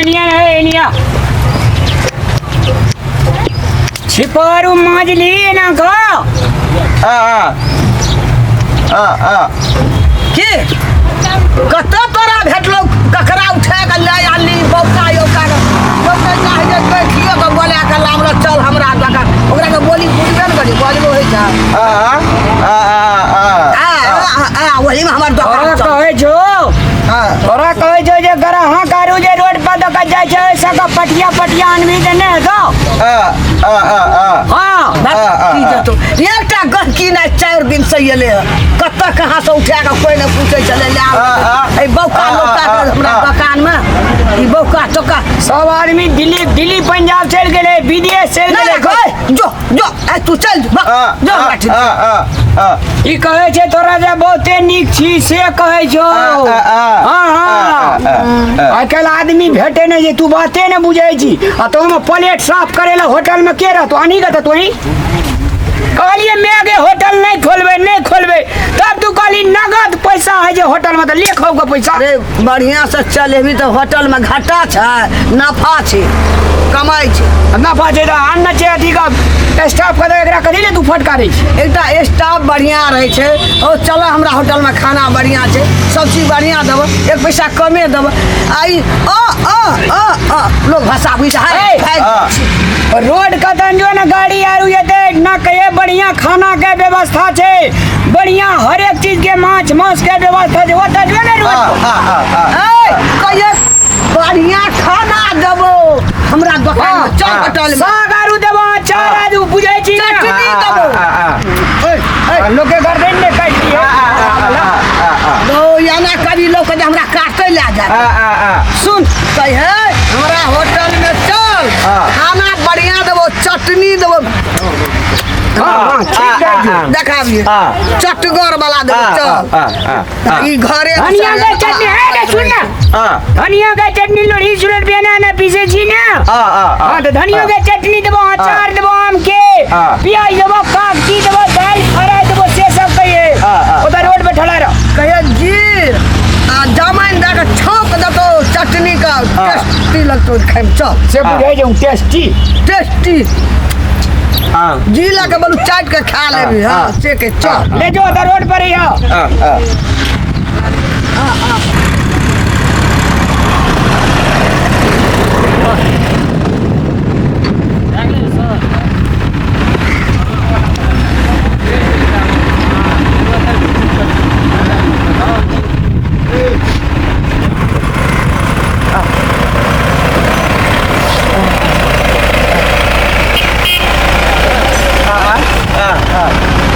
Anyway है anyway छिपारू माजली एना का आ आ आ आ की कतऽ तोरा भेटलौ ककरा उठा कऽ लए आनली बौका यौका के लोक चाहे जे बैठियो कऽ बोला कऽ लामलो चल हमरा दोकान ओकरा के बोली बुझबे ने करी बजबो होइ छै आ आ आ आ आ आ आ ओहीमे हमर तोरा दोकान चल कहै छौ आ तोरा कहै छौ जे ग्राहक आरू जे रोड पर दऽ कऽ जाइ छै ओहि सबके पटिया पटिया अनबी तऽ नहि हेतौ आ आ आ आ हँ की देतौ एकटा गहकी नहि 4 दिन से एलै हँ कतऽ कहाँ से उठा कऽ कोइ नहि पूछै छलै ले आब एहि बौका लौका के हमरा दोकानमे ई बौका चौका सब आदमी दिल्ली दिल्ली पंजाब चलि गेलै विदेश चलि नहि गेलै राखै जो जो ए तू चल जो जो हमरा ठीक ई कहै छै तोरा जे बहुते नीक छी से कहै छौ हँ हँ आइ काल्हि आदमी भेटे नहि छै तू बाते नहि बुझै छी आ तोहमे प्लेट साफ करै लए होटलमे के रहतो अनी के तऽ तोही कहलिए मैं गे होटल नहीं खोलबे नहीं खोलबे तब तू कहली नगद पैसा है जे होटल में तो ले खाओ के पैसा अरे बढ़िया से चलेबी तऽ होटल में घाटा छै नफा छै कमाइ छै नफा छै तऽ अन्न छै अथी का स्टाफ के तऽ एकरा कथी ले तू फटकारै छी एकटा स्टाफ बढ़िया रहै छै ओ चल हमरा होटल में खाना बढ़िया छै सब चीज बढ़िया देबो एक पैसा कमे देबो आ ई अ अ अ अ लोग भाषा बुझै ए, है रोड कतन जो ने गाड़ी आरू एते ना कहे बढ़िया खाना के व्यवस्था छै बढ़िया हर एक चीज के माछ मांस के व्यवस्था छै ओतऽ जो ने रोड पर। ए कहिए बढ़िया खाना देबो हमरा दोकान में चल होटल में साग आरू देबो अचार आरू बुझै छी ने चटनी देबो ए ए लोक के गर्दन ने काटि दिए ओ एना करी लोक जे हमरा काटे लए जाए सुन कहे हमरा होटल में चल खाना बढ़िया देबो चटनी देबो हाँ, ठीक है जी। देखाबिए चटगर वाला देबो चल ई घरे धनिया के चटनी है ने सुन ना धनिया के चटनी लोढ़ी सुरत बेना ना पीसे छी ना हाँ तो धनिया के चटनी देबो अचार देबो आम के प्याज देबो कागजी देबो दाल फ्राई देबो से सब कहिए उधर रोड पे ठड़ा रहो कहे जीर आ जमाइन दए के छौंक देतौ चटनी का टेस्टी लगतौ खाइमे चल से बुझै जे टेस्टी टेस्टी जी ला के बोलू चाट के खा लेबी हाँ से के चल ले जो उधर रोड पर ही आओ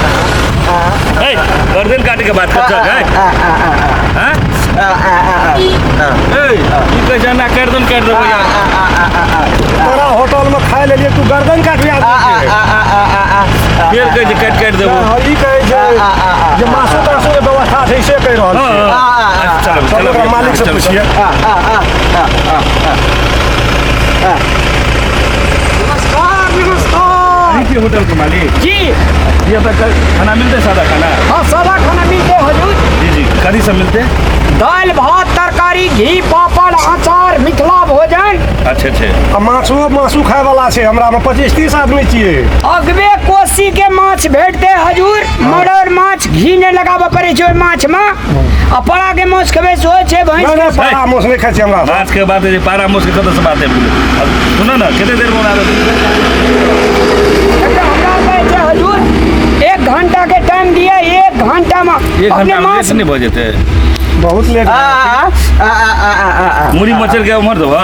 ए, गर्दन काटे के बात कर है हाँ? ए, ई कहै छै ना गर्दन काटि देबो यार तोरा होटल में खाए लेलिए तू गर्दन काटबी आदमी के। फेर कहै छै काटि काटि देबो हँ, ई कहै छै जे मासु तासु के व्यवस्था छै से कहि रहल हाँ, छै हाँ। अच्छा, चलो चलो चलो ओकरा मालिक से चलो। पूछिए नमस्कार नमस्कार ई के होटल के मालिक जी ये तक खाना मिलते सादा खाना हाँ सादा खाना मिलते हजूर जी जी कथी सब मिलते दाल भात तरकारी घी पापड़ अचार मिथिला भोजन अच्छा अच्छा आ माछो मासु खाय वाला छै हमरा में 25-30 आदमी छियै अगबे कोसी के माछ भेटते हजूर मरड़ माछ घी नहि लगाबऽ पड़ै छै ओहि माछ में आ पड़ा के माछ खेबै सेहो छै भैंस नहि नहि पारा माछ नहि खाइ छियै हमरा माछ के बात है जे पारा माछ के कतऽ से बात है अब सुनो ना कते देर में बना देबै? अच्छा, हमरा कहै छै हजूर 1 घंटा के टाइम दिए 1 घंटा में एक अपने घंटा में माछ लेट नहीं भऽ जेतै बहुत लेट मुड़ी मचल के उम्हर देबह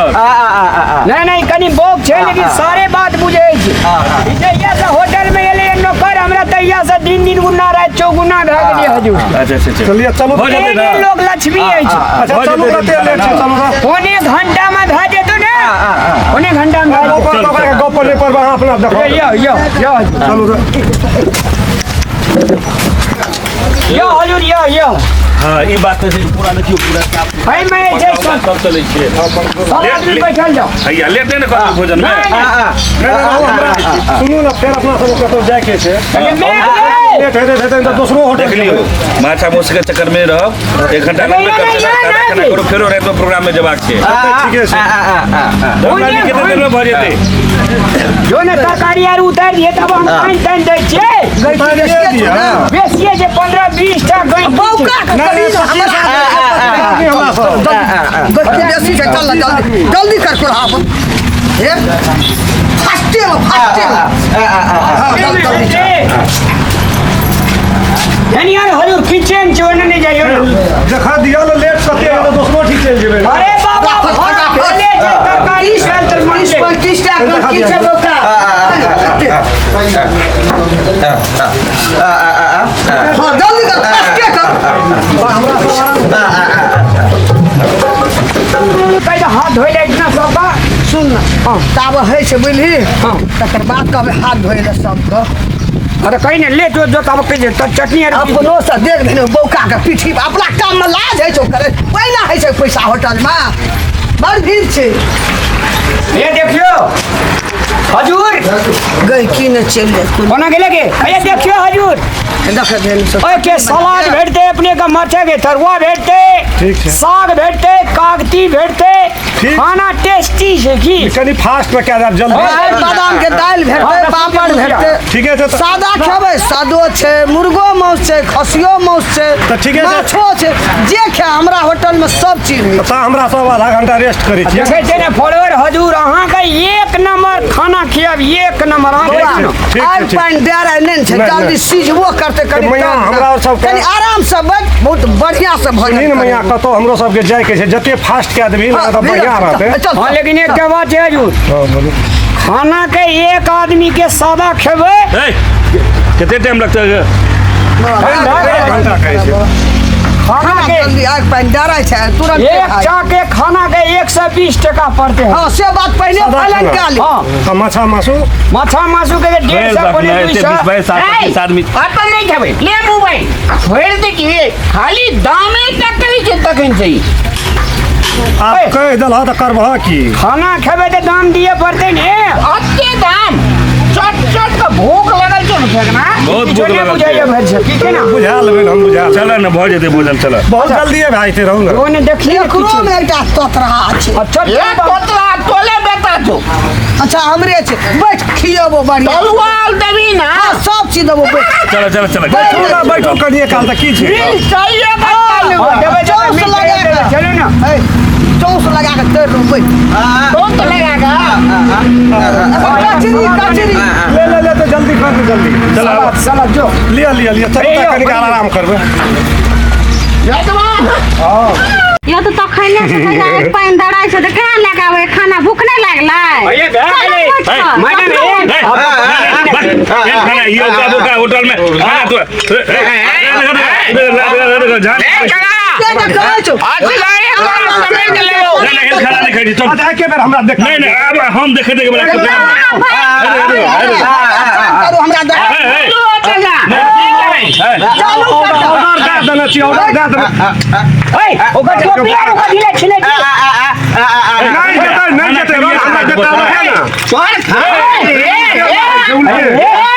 नहीं नहीं कनी बोक छै लेकिन सारे बात बुझै छै ई जहिया से होटल में एलै नौकर हमरा तहिया से दिन दिन गुना राति चौगुना भए गेलै हजूर अच्छा अच्छा अच्छा चलिए चलू भऽ जेतै ना एहने लोग लक्ष्मी अछि अच्छा भऽ चलू जेतै कते लेट छै चलू तऽ पौने घंटा में भए जेतौ ने पौने घंटा में भए जेतौ गप पर गप पर नहि पड़बै अहाँ अपना देखो यो यो यो चलू तऽ यो हजूर यो यो हाँ ई बात तऽ छै पूरा देखियौ पूरा साफ है में जे छै सब चलै छियै सब आदमी बैठल जाओ हैया लेट नहि ने करबै भोजन में नहीं, नहीं। नहि, नहि, हमरा सुनू ने फेर अपना सबके कतहु जाइके छै मैं लेट हेतै हेतै तऽ दोसरो होटल देख लियौ, माछा माउस के चक्कर में रहब, एक घंटा लगबे करतै, सादा खाना करू, फेरो राति में प्रोग्राम में जेबाक छै। ठीके छै। रामलाल जी कते देर में भऽ जेतै? जो ने तरकारी आर उतारि दिए तब हम पानि तानि दै छियै। उतारिए दिअ। बेसिए छै 15-20 टा गैंची छै। बौका के नहि, कही नहि, ने हमरा आदमी हमरा सब। गट्टी बेसी छै, चल ना जल्दी जल्दी कर कोल्हा पर। हे फास्टे में फास्टे में। हाँ, जल्दी जल्दी चल। यानी यार हजूर किचन छै ओने नहि जाइयो ने। देखा दिअ ने लेट कते हेतै, दोसरो ठीक चलि जेबै। अरे बाबा फटाफट, फटाफट। भेले छै तरकारी भेल तऽ 30 मनसे। 35 टा गट्टी छै बौका। हाँ जल्दी कर फास्टे कर। कहि दे हाथ धोइ ले इतना सबका। सुन ना, ताब होइ छै बुझली, हाँ। तकर बाद कहबै हाथ धोइ ले सबके। अरे कहि ने लेट हो जो तब कहि दे तऽ चटनी आर अपनो से देख देने बौका के पीठी पर अपना काम में लाज होइ छै करे, पहिना होइ छै पैसा होटल में बड़ भीड़ छै। ये देखियो हजूर गई की ने चलि जाय कोन कोना गेले के? ये देखियो हजूर देख देन सब। ओए के सलाद भेटते अपने का मरचा के तरुआ भेटते, ठीक छै। साग भेटते, कागती भेटते, ठीक। खाना टेस्टी छै की। कनि फास्ट में कए देब जल्दी। दालि बादाम के दालि भेटतै, पापड़ भेटतै। ठीके छै तऽ सादा खेबै सादो छै, मुर्गो मांस छै, खसियो मांस छै, तऽ ठीके छै। माछो छै, जे खाय हमरा होटल में सब चीज मिलत। तऽ हमरा सब आधा घंटा रेस्ट करै छियै। देखै छै ने फॉलोअर हजूर अहाँके एक नंबर खाना खियाब, एक नंबर अहाँ बौआ, देखियौ। ठीक छै, आगि ठीक। पानि दए रहल नहि छै, नहि, जल्दी नहि। सिझबो करतै कनि मैया, टाइम हमरा लागत। सबके- कनि आराम से बैठ, बहुत बढ़िया से भऽ सुनही ने जायत। मैया, कतौ हमरो सबके जाइके छै, जते फास्ट कए देबही ने तऽ बढ़िया रहतै। चल, हाँ लेकिन एकटा बात छै हजूर, हँ, बोलू। खाना के एक आदमी के सादा खेबै ए, कते टाइम लगतै? एक घंटा कहै छै। खाना खाना के जल्दी आगि पानि डरै छै तुरंत एक खाय। चा के खाना के 120 टका पड़ते हैं। हाँ से बात पहले सादा फैलन खाना। का ले। हाँ तऽ माछा मासु? माछा मासु के 150 पौने 200। 20 22 7 25 आदमी। अपन नहि खेबै ले मोबाइल छोड़ि दे कि खाली दामे टा कहै छै तखन से ई। आब कहि देलह तऽ करबह की? खाना खेबै तऽ दाम दिए पड़तै ने। अते दाम चट चट के भूख लगल छै ने फेकना। बहुत किछो भूख नहि लगल बुझाइए छै। भरि छै की केना बुझा लेबै ने, हम बुझा लेबै। चल ने भऽ जेतै भोजन, चल। बहुत जल्दिए भए जेतै रहू ने। ओ ने देखलिए एकरो में एकटा तोतरा छै। अच्छा एक तोतरा तोले बेटा छौ। अच्छा हमरे छै, बैठ खियेबो बढ़िया। तलुआ आल देबी ना। हाँ सब चीज देबो बैठ। चल चल चल। बैठू ने, बैठू कनिए काल तऽ की छै? मिल चाहिए बता। देबै चौंस देबै लगा कऽ। चलू ने। ए, चौंस लगा के तैर लो बैठ। कौन तो लगा का? कचरी कचरी। ले ले ले तऽ जल्दी कर दे, जल्दी। चल आब। सलाद सलाद जो लिअ लिअ लिअ, चलू तऽ कनिकाल आराम करबै। यो तऽ तखने से कहिया आगि पानि दराइ छै तऽ कहाँ लगाबै खाना, भूख नहि लागलै? अये भए गेलै। चलू, बैठ कऽ। मैडम, ए, खाना ये ओका बोका होटल में खाना तो से तऽ कहै छौ। खाना नहीं खाई चल। अच्छा एके बेर हमरा देख। नहीं नहीं, अब हम देखे देखे बड़ा करू हमरा दे। चालू कर दो। ऑर्डर दए देने छी, ऑर्डर दए देने। ओए, ओकर टोपी आर ओकर ढीला छिलै छै। नहि जेतै, नहि जेतै, रोज हमरा जेतै रहै ने।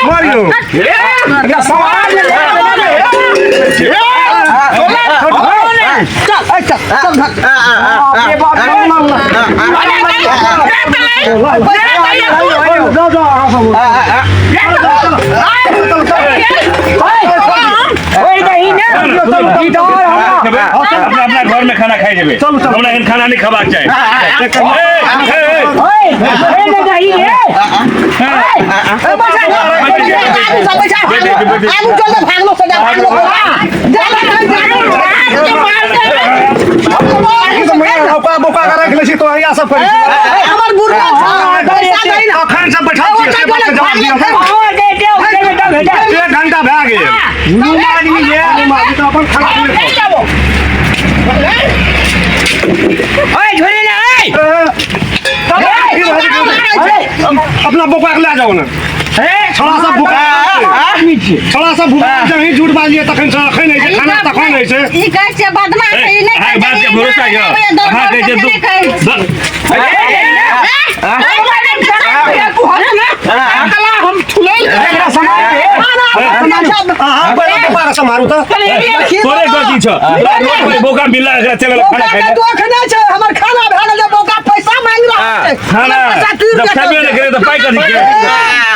मारियौ। एकरा सवाल ले ले। चल ए, चल चल भाग। बाप रे बाप रे। जाउ जाउ अहाँ सब। ओए दही ने दीदार हमरा। अपना अपना घर में खाना खाई जेबे, चलू, चलू। हमरा एहन खाना नहीं खबाक चाही। ओए, ओए ने दही रे। ए, बैठा, आगू सब बैठा, आगू चल दे, भागलो से जा, भागलो। जा, जा, जा, ई तऽ मैया औका बौका के राखि लै छी तो इएह सब करै छी। ए, हमर बुढ़वा छै, पैसा दही ना। अखन से बैठल छियै, से बातके जवाब दिअ। और दे दे ओकरे में दम भेटा। एक घंटा भए गेल। आदमी जे आदमी तऽ अपन खाना पीना खाउ। ओए झोरी ने ओए। की भए गेल? अपना बौका के लए जाउ ने। छोड़ा सब भूखा आदमी छियै। छोड़ा सब भूखा छै, अहीं झूठ बाजलियै तखन से अखन होइ छै खाना तखन होइ छै। ई कहै छियै बदमाश छै, ई नहि कहै बात छै, के ई भरोसा नहि यऽ आबैए, दौड़ अहाँ दौड़ कहै कऽ छै नहि कहै छै। आ मारू तऽ तोरे गलती छौ रोड पर बोका मिलला एकरा चलल खाना बौका खाइ के ले। दोख नहि छै हमर खाना भए गेल बौका पैसा मांगि रहल छै खाना हमर पैसा टूटि जब गेल खेबे नहि करे तऽ पाइ कथी के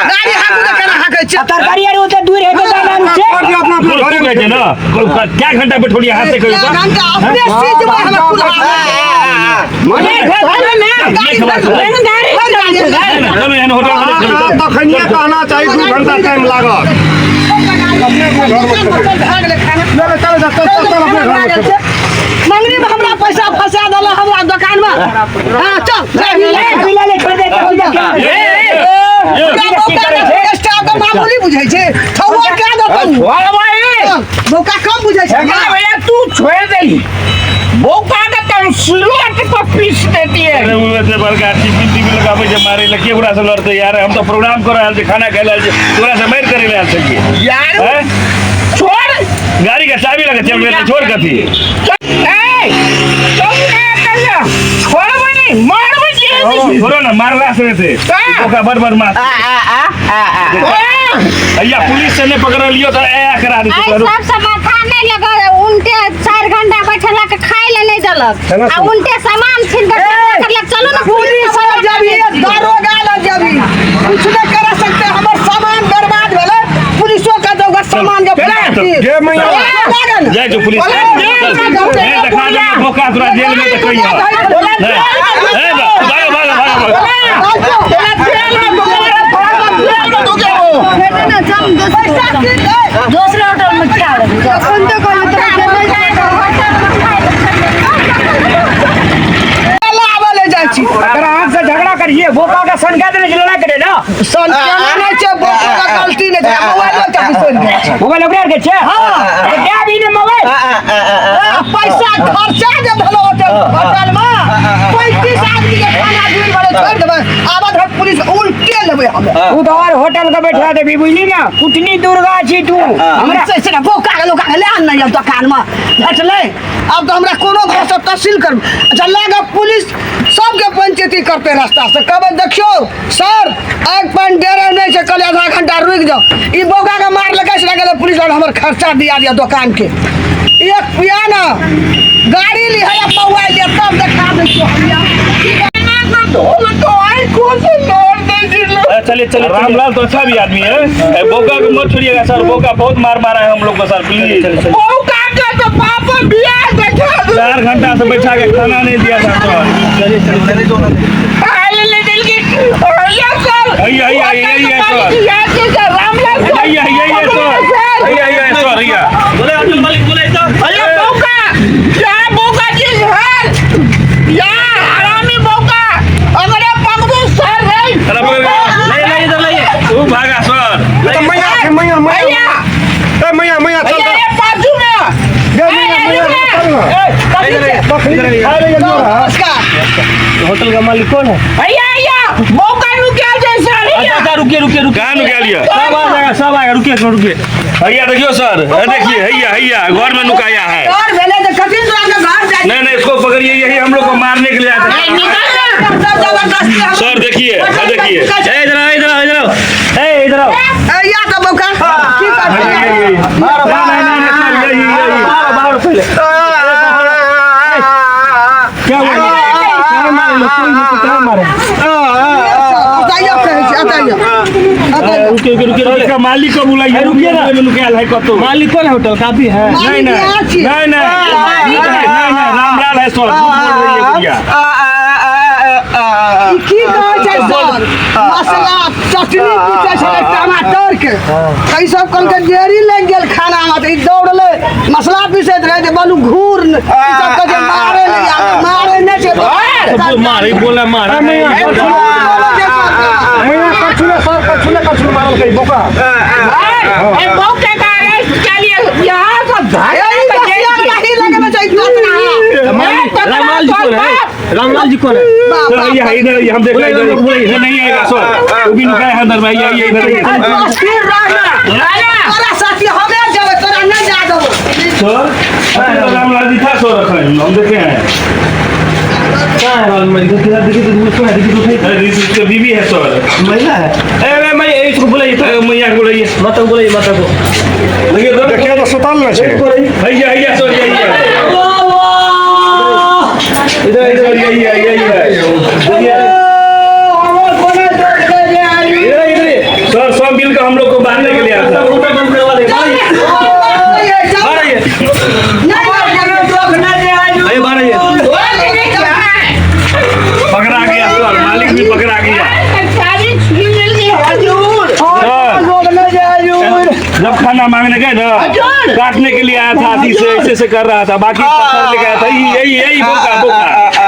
गाड़ी हाकू तऽ केना हाकै छै तरकारी आर ओते दूर हेतै तऽ आलू छै छोड़ दियौ अपना अपना तू घरे कहै छै ने क्या घंटा बैठौलियै हाथ से कहियो क्या तऽ घंटा अपने सीटमे हमर कुल्हा मने नहि खबर छौ। गाड़ी नहि, चलू एहन होटल में नहि खेबै। तखनिए कहना चाही 2 घंटा टाइम लागत भए गेलै खाना चल चल चल चल अपने घर में खेबै। मंगनी में हमरा पैसा फंसा देलक हमरा दोकान में हाँ चल चाबी लए ले छोड़ दे चाबी लए के। ए, ए, ए, ए, स्टाफ के मामूली बुझै छै ठौआ क्या देतौ मौका कम बुझै छै भैया तू छोड़ दही बौका के तुम सिलौट पर पीस देती है अरे उ एते बड़का टिफिन टिफिन लगाबै छै मारै लए के ओकरा से लड़तै यार हम तऽ प्रोग्राम करऽ आयल छी खाना खाइ लए आयल छी तोरा से मारि करै लए आयल छलियै यार हैं? छोड़ गाड़ी के चाबी लगे चल गेलै तऽ छोड़ कथी ए तुम क्या कर छोड़बै नहीं मारबै जे छोड़ो ने मारला से हेतै ओकरा बड़ बदमाश भैया पुलिस से नहि पकड़लियो तऽ ए करा देतै आइ तोरो। सब सामान खा नहीं लगा उनटे 4 घंटा बैठला के खाए ले नहीं देलक आ उनटे सामान छीन के करलक चलो ना पुलिस लग जाबी दारोगा लग जाबी कुछ नहीं कर सकते हमर सामान बर्बाद भेलै पुलिसो के दौगा सामान के गे मैया जाइ छौ पुलिस बोले, चल, बोले, ए, देखा देबै धोखा तोरा जेल में तऽ कहिया ए भागो भागो भागो भागो दूसरे होटल में खा लेबै अपन तो ले जाइ छी अगर अहाँ से झगड़ा करिए बोका के सनका देने लड़ाई करे ना सन केना नहि छै बौका के गलती नहि छै मोबाइलो चापी सुनि गेल छै मोबाइल ओकरा के छै हां दे भी ने मोबाइल आ पैसा खर्चा जे भेलो होते होटल में 35 आदमी के खाना दूर वाले छोड़ देबै आबत हम पुलिस उल्टे लेबै हम तू तो और होटल के बैठा देबी बुझली ना कुटनी दुर्गा छी तू हमरा से से बौका के लोका के ले आन नहीं अब दुकान में भेटलै अब तो हमरा कोनो घर से तहसील कर अच्छा लागे पुलिस सबके पंचायती करते रास्ता से कहबै देखियो सर एक पानि डेरे नहि छै कहलियै आधा घंटा रुकि जाओ ई बौका के मार लगे से गेलै पुलिस और हमर खर्चा दिया दिया दुकान के एक पिया ना गाड़ी ली है मोबाइल लिया तब देखा दै छियौ हम यार। चलिए चलिए रामलाल तो अच्छा भी आदमी है ए, बोका को मत छोड़िएगा सर बोका बहुत मार मारा है हम लोग को सर प्लीज बौका के तो पापा बियाह देखा 4 घंटा से बैठा के खाना नहीं दिया था सर खाए ले दिल की भैया सर भैया, भैया, भैया, सर। सर रामलाल सर भैया भैया सर भैया भैया सर भैया बोले होटल मालिक बोले तो अरे बौका क्या बौका जी सर या हरामी बौका अगरे पकड़ू सर रे चला पकड़ के। नहीं नहीं इधर लाइए तू भागा सर तऽ मैया छै, मैया मैया भैया ए मैया मैया चल भैया ये बाजू में गे मैया मैया चल ना तखनी खाए ले गेलियो रहा नमस्कार होटल का मालिक कौन है भैया भैया बौका रुके जाए सर अच्छा अच्छा रुकिए रुकिए रुकिए कहाँ नुका लिया सब आ जाएगा सब आएगा रुकिए एक मिनट, रुकिए भैया देखियो सर ए, देखिए भैया भैया घर में नुकाया है और भेलै तऽ कथी तोरा के घर जाइ नहीं नहीं इसको पकड़िए यही हम लोग को मारने के लिए आया था सब जबरदस्ती हम सर देखिए ए, देखिए ए, इधर आओ इधर आओ इधर आओ ए इधर आओ ए या तऽ बौका की करतै नहीं नहीं नहीं सर यही यही बाहर बाहर पहले क्या हुआ क्या मारे लोग कोई नहीं क्या मारे बताइयो कहै छी बताइयो बताइयो रुकिए रुकिए सर, रुकिए इसका मालिक को बुलाइए रुकिए ना। में नुकायल है कतो मालिक कौन है होटल काफी है नहीं नहीं मालिक यहाँ नहीं नहीं नहीं नहीं रामलाल है सर झूठ बोल रही है गुड़िया ई की कहै छै सर मसला चटनी पीसै छलै टमाटर के तऽ ई सब कहलकै देरी लागि गेल खानामे तऽ ई दौड़लै मसला पीसैत रहै जे बोलू घूर ई सब कहै छै मारे नहि आबै मारे नहि छै मारे बोला मारा ए, मैया झूठ बोलै छै सर। मैया कछुले सर कछुले कछुले मारल कई बोका ए बौका का अरेस्ट के लिए यहाँ से ए, ई बसिया नहीं लगबै छै ई दोसरा रामलाल जी कौन है रामलाल जी कौन है बाप, सर बाप, भैया इधर आइए, हम देख रहे हैं इधर इधर नहीं आएगा सर वो भी नुकाया है अंदर में आइए आइए इधर आइए फिर रहना तोरा साथी हमे जेबै तोरा नहि जा देबौ सर अरे रामलाल जी था सर रखा हम देखे हैं कहाँ है रामलाल जी किधर देखिए तो उसको है देखिए तो अरे इसके बीवी है सर महिला है ए ए मैं इसको बुलाइए तो। मैया के बुलाइए। माता को बुलाइए, माता को। देखिए तो देखियो तो सुतल न छै। हैया हैया सर यही है। इधर इधर यही है, यही है। इधर इधर सर सब मिलकर हम लोग को बांधने के लिए आता है। होटल बंद करवा दे। बाहर आइए, आइए बाहर आइए। पकड़ा गया सर, मालिक भी पकड़ा गया। जब खाना मांगने गए ना, काटने के लिए आया था, हाथी से ऐसे से कर रहा था, बाकी पत्थर लेके आया था। यही यही बोका बोका।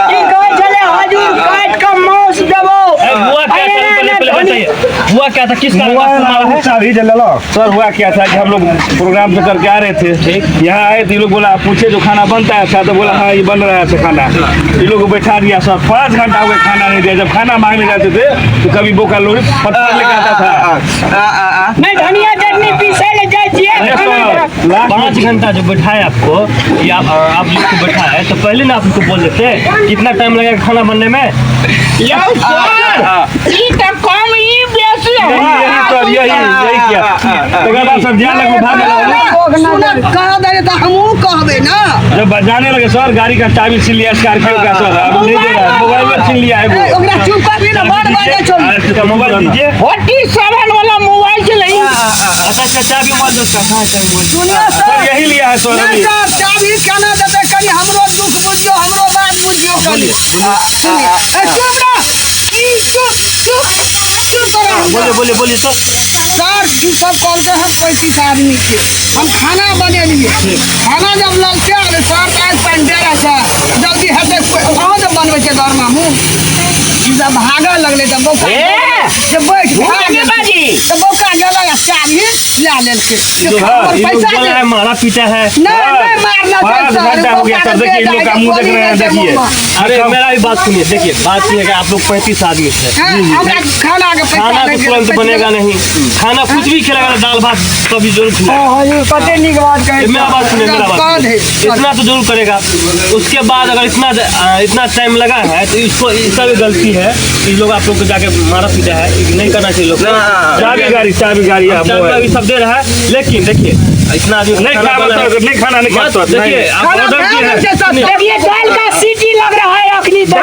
की कहै छलै हजूर काटि कऽ मांस देबौ। हुआ क्या था पहले पहले बताइए, हुआ क्या था, किस कारण आपको मारा है? चाभी जे लेलक। सर हुआ क्या था कि हम लोग प्रोग्राम से करके आ रहे थे, यहाँ आए तो ये लोग बोला, पूछे जो खाना बनता है अच्छा, तो बोला हाँ ये बन रहा है अच्छा खाना। ये लोग को बैठा दिया सर, 5 घंटा हो गए खाना नहीं दिया। जब खाना मांगने जाते थे तो कभी बोका लोग पत्थर लेके आता था। नहीं धनिया चटनी पीसै लए जाइ छियै। अरे खाना सर, लास्ट 5 घंटा जो बैठाए आपको, या आप लोग को बैठाए तो पहले ना आपको बोल देते कितना टाइम लगेगा खाना बनने में। यौ सर, ई तऽ कम ई बेसी। यही यही सर, यही यही किया। तो कहता सर जाने लगे, भागने लगे। सुनत कह दे तऽ हमहूँ कहबै ना। जब जाने लगे सर, गाड़ी का चाबी छीन लिया स्कॉर्पियो का सर, अब नहीं दे रहा है, मोबाइल में छीन लिया है वो। ए, ओकरा चुप करबी ने बड़ बजै छौ। अरे, मोबाइल दीजिए। 47 वाला मोबाइल छलै। अच्छा अच्छा, चाबी मोबाइल दो उसका। कहाँ है चाबी मोबाइल? सुनियो सर सर, यही लिया है सर नहीं अभी। सर, चाबी केना देतै? कनि हमरो दुख बुझियौ, हमरो बात बुझियौ कनि। सुनिए, ए चुप रह, ई चुप चुप चुप करा। बोलिए बोलिए बोलिए सर। सर ई सब कहलकै हम 35 आदमी के हम खाना बनेलियै। खाना जब ललकै रे सर, तऽ आइ पानि दे रहा छै, जल्दी हेतै। अहाँ जब बनबै छियै घरमे, हमहूँ ई सब भागऽ लगलै तऽ बौका जे बैठ भाग तऽ बौका गेलै आ चाभी लए लेलकै। जो हमर ये लोग पैसा बोला दे। है मारा पीटा है। नहीं नहीं मारना छै 5 सर, घंटा हो गया बौका सर, के देखिए इन लोग का मुंह देख रहे हैं, देखिए। अरे मेरा भी बात सुनिए, देखिए बात ये है कि आप लोग 35 आदमी थे। हाँ, हमरा खाना के पैसा खाना नहि तो तुरंत देलकै। बनेगा नहीं, खाना कुछ भी खिलाएगा, दाल भात सब्जी जरूर खिलाएगा। हजूर कते नीक बात कहै ये मेरा बात सुनिए, मेरा बात कौन सुनिए। है? इतना तो जरूर करेगा। उसके बाद अगर इतना इतना टाइम लगा है तो इसको इसका भी गलती है। इस लोग आप लोग को जाके मारा पीटा है, ये नहीं करना चाहिए लोग को। चाबी गाड़ी, चाबी गाड़ी आप चाबी मोबाइल। अभी सब दे रहा है, लेकिन देखिए इतना आदमी नहीं खाना खाना बना है। सर, नहीं खाना नहीं मत खाता देखिए नहीं। आप खाना ऑर्डर खा किए लै हैं। छै सर। सुनिए, देखिए दाल का सीटी लग रहा है अखनी तक।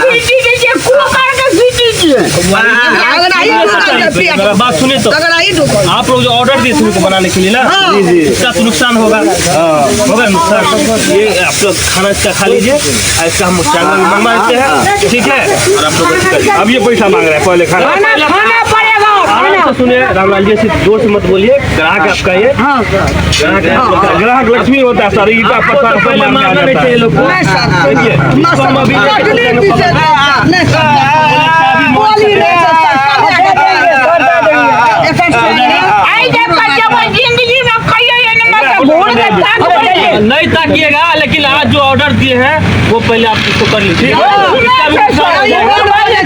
सीटी दै छै, कुकर के सीटी छै। अगरा ही ढुकल छै पेट। मेरा बात सुनिए तो तगड़ा ही ढुकल। आप लोग जो ऑर्डर दिए थे उनको बनाने के लिए ना, इसका तो नुकसान होगा, होगा नुकसान। ये आप लोग खाना इसका खा लीजिए, और इसका हम चावल मंगवा देते हैं, ठीक है? और आप लोग अब ये पैसा मांग रहा है पहले खाना। खाना खाना पड़ेगा आराम खाना। से सुनिए रामलाल जी, सिर्फ जोर से मत बोलिए, ग्राहक आपका ये ग्राहक है आप लोग का। ग्राहक लक्ष्मी होता है सर, ईटा आपको पत्थर तो सब पहले मारने आ मारना नहीं जाता चाहिए है। लोग को। नहीं सर, देखिए इसको हम अभी चटनी पीसे नहीं सर, बोली नहीं सर, एकर आइ देखऽ जेबै जिंदगी में कहियो एहन मत घूर के ताकबै नहि। नहीं ताकिएगा, लेकिन आज जो ऑर्डर दिए हैं वो पहले आप इसको कर लीजिए। इसका भी नुकसान हो जाएगा।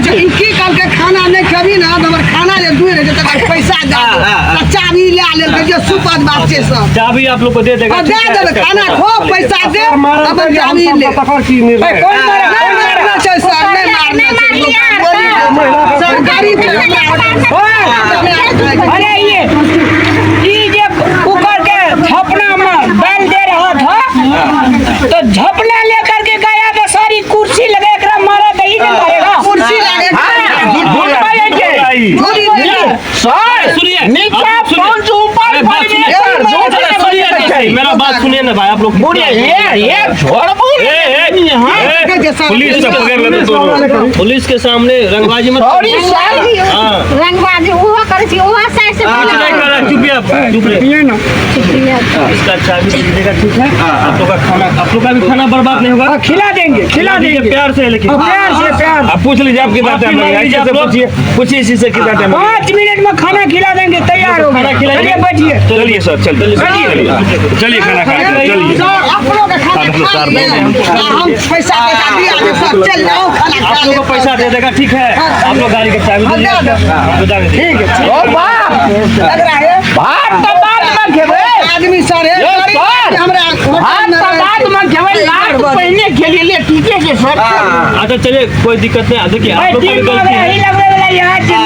ई की कहलकै खाना नहि खेबही ने तऽ हमर खाना जे दूर रहै छै तकर पैसा दए दे। तऽ चाभी लए लेलकै जे सुपत बात छै सर। चाबी आप लोग को दे देगा। आ ठीक दए है, देबै इसका खाना खा खो, लीजिए। पैसा दे अपन चाभी ले। तकर की निर्णय? कौन मारा? नहि मारना छै सर, नहि मारना छै। सर गरीब छै हमरा। अरे ये जे कुकर के झपना में दाल दे रहा था तो झपना लेकर के गया तो सारी कुर्सी लगे एकरा मारा तो ही नहीं मारेगा। कुर्सी लागे आई। सर सुनिए, नीचा आप सुनिए। पहुंच ऊपर अरे बात सुनिए। परमेश्वर झूठ अरे नहीं सुनिए बोलना ना, चाहिए। मेरा बात सुनिए ना भाई, आप लोग बुढ़िया ये छोड़बू ए, ए, ए, पुलिस सब पकड़ लेते तो। पुलिस के सामने रंगबाजी मत सॉरी करिए। सर। हाँ रंगबाजी ओहो करै छी, ओहो साइड से कुछ नहीं कर रहा, चुप आप चुप रहिए। इसका चाबी दे दीजिएगा, ठीक है? आप लोग का खाना, आप लोग का भी खाना बर्बाद नहीं होगा। खिला देंगे, खिला दीजिए देंगे प्यार से, लेकिन प्यार से, प्यार। आप पूछ लीजिए आप कितना माफी टाइम मांग लगेगा, लीजिए इसी से आप लोग। पूछिए, पूछिए इसी से कितना टाइम लगेगा। 5 मिनट में खाना खिला देंगे, तैयार हो खाना खिलाइए। चलिए बैठिए। चलिए सर, चलिए चलिए चलिए खाना खा के चलिए। सर अपनो के खाना खा लिए आ हम पैसा पैसा दिया दे सर, चल जाओ खाना खा आप लोग को ले। पैसा दे देगा, ठीक है? आप लोग गाड़ी का चाबी दे दीजिए, ठीक है? ओ बाप लग रहा है भात तऽ बाद में खेबै। आदमी सर हे यौ गरीब सर आदमी हमरा हाँ होटल में तऽ रहै बात छै। में खेबै लात पहिने खेलिए ले ठीके छै सर अच्छा चलिए कोई दिक्कत नहीं। देखिए आप लोग का भी गलती है, लगबै वाला यहाँ छी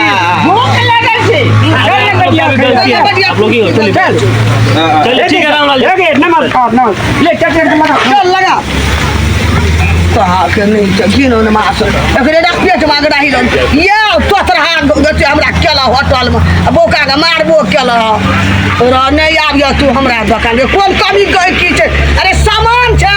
भूख लगल छै चल ने आप लोग का भी गलती है, आप लोग ही हो। चलिए चल चलिए ठीक है रामलाल जी। लगे नमस्कार नमस्कार ले चल चल लगा चल लगा तोहाके नहि छै घिन मास एकरे रा पेट मागरा ही रहल ये तोतरहा गते हमरा केला होटलमे आ बौकाके मारबो केला रह नहि आबिय तू हमरा दोकान के कोन कमी कहै की छै। अरे सामान छै।